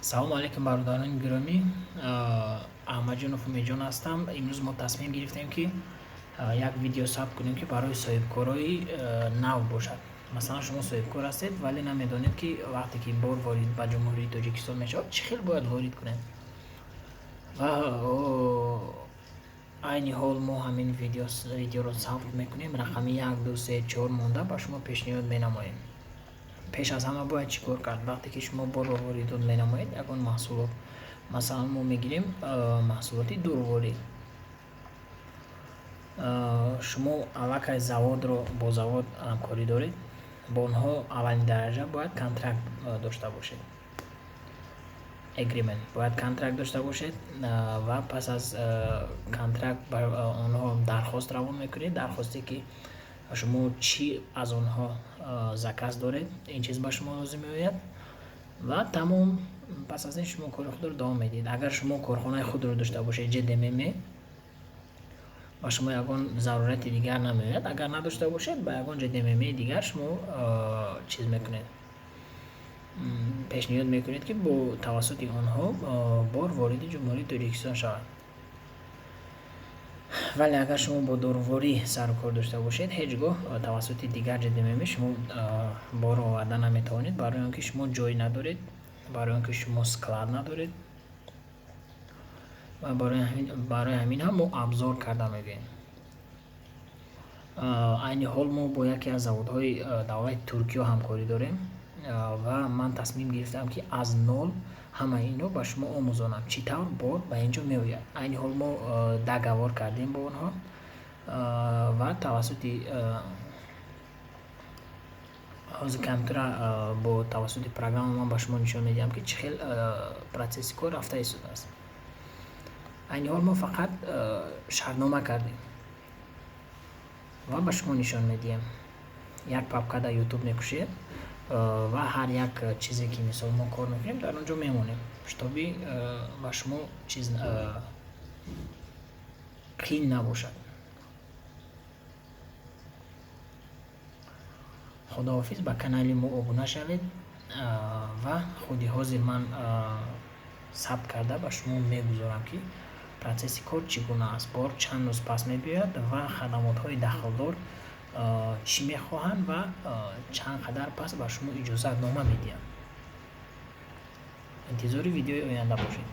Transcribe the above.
Салому алейкум, бародарони гиромӣ. Аҳмадҷонов Умедҷон ҳастам. Имрӯз мо тасмим гирифтем, ки як видео сабт кунем, ки барои соҳибкорои нав бошад. Масалан, шумо соҳибкор ҳастед, вале намедонед, ки вақте ки бор ворид ба Ҷумҳурии Тоҷикистон мешавад, чӣ хел бояд ворид кунем. Ва айни ҳол мо ҳамин видеоро сабт мекунем, рақами як, ду, се, чор монда ба шумо пешниҳод менамоем. Пеш аз ҳама бояд чӣ кор кард, вақте ки шумо борро воридот менамоед, ягон маҳсулот? Масалан, мо мегирем маҳсулоти дурворӣ. Шумо аллакай заводро, бо завод ҳамкорӣ доред, бо онҳо аввалин дараҷа бояд контракт дошта бошед, agreement, бояд контракт дошта бошед. Ва пас аз контракт ба онҳо дархост равон мекунед, дархосте, ки шумо чӣ аз онҳо заказ доред, ин чиз ба шумо лозим меояд ва тамом. Пас аз ин шумо кори худро давом медиҳед. Агар шумо корхонаи худро дошта бошед, ЖДММ, ба шумо ягон зарурати дигар намеояд. Агар надошта бошед, ба ягон ЖДММ дигар шумо чиз мекунед, пешниҳод мекунед, ки бо тавассути онҳо бор вориди Ҷумҳурии Тоҷикистон шавад. Вале агар шумо бо доруворӣ сару кор дошта бошед, ҳеҷ гоҳ тавассути дигар ЖДММ шумо борро оварда наметавонед, барои он ки шумо ҷой надоред, барои он ки шумо склад надоред. Ва барои ҳамин ҳам мо обзор карда мегӯем. Айни ҳол мо бо яке аз заводҳои давлати Туркиё ҳамкорӣ дорем ва ман тасмим гирифтам, ки аз нол ҳамаи инро ба шумо омӯзонам, чӣ тавр бор ба ин ҷо меояд. Айни ҳол мо договор кардем бо онҳо ва тавассути ҳозир компютера бо тавассути программа ман ба шумо нишон медиҳам, ки чӣ хел процесси кор рафта истодааст. Айни ҳол мо фақат шартнома кардем ва ба шумо нишон медиҳем. Як папка дар Ютуб мекушед ва ҳар як чизе, ки мисол мо кор мекунем, дар он ҷо мемонем, чтобы ба шумо чиз қиин набошад. Худоҳофиз, ба канали мо обуна шавед ва худи ҳозир ман сабт карда ба шумо мегузорам, ки процесси кор чӣ гуна аст, бор чанд рӯз пас мебиёяд ва хадамотҳои дахлдор чӣ мехоҳанд ва чанд қадар пас ба шумо иҷозатнома медиҳанд. Интизори видеои оянда бошед.